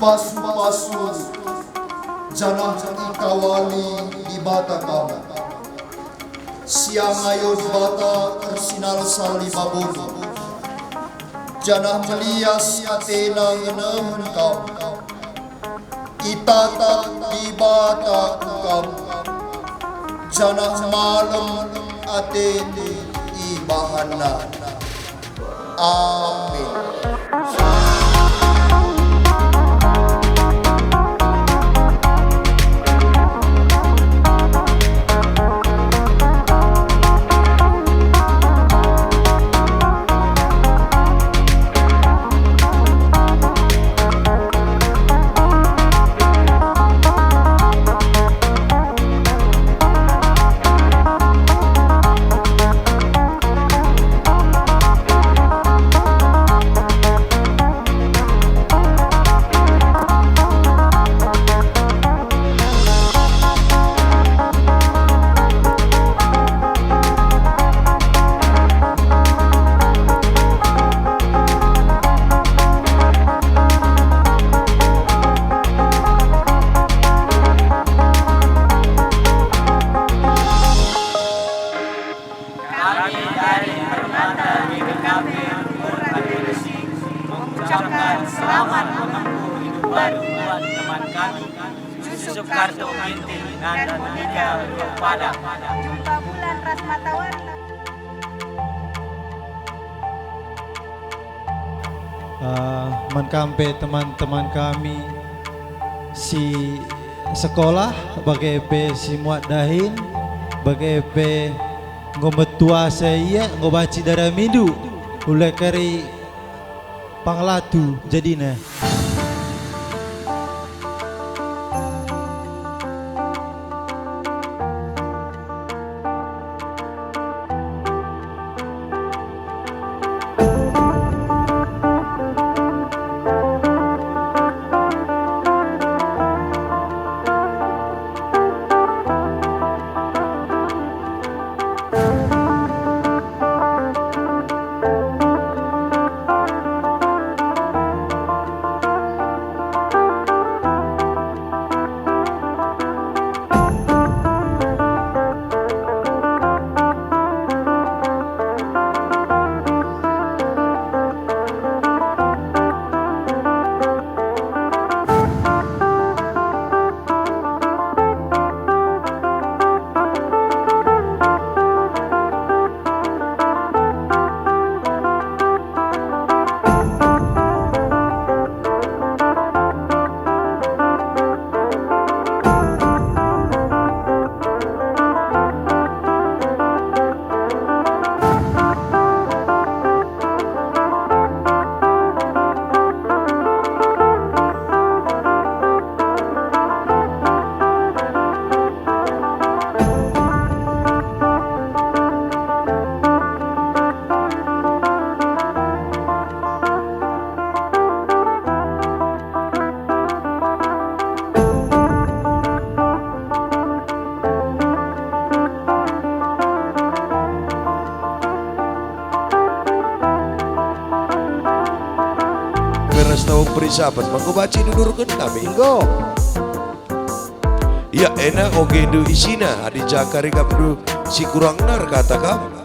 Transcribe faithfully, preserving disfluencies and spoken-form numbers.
Ipasu-pasu janah ikawali Dibata kam. Siang ayo Dibata ersinalsal i babondu, janah melias atena ngenehen kam. Itatap Dibata ku kam, janah malem atendu ibahanNa. Amin. Kami dari Permata Y K K P Pura Kota Gresik mengucapkan selamat menempuh hidup baru buat teman kami, Yusuf Karto Ginting dan Monika Padang. Jumpa bulan ras matawari. Eh, man kam pe teman-teman kami si sekolah, bage pe si muat dahin, bage pe enggo metua asa ia, enggo banci dara mindu, ula kari panglatu jadina. Tawang perisapen, manggo banci nudurken kami, enggo. Ya, ena ogendu isina, adi jaka rikapndu si kurang nar kata kam.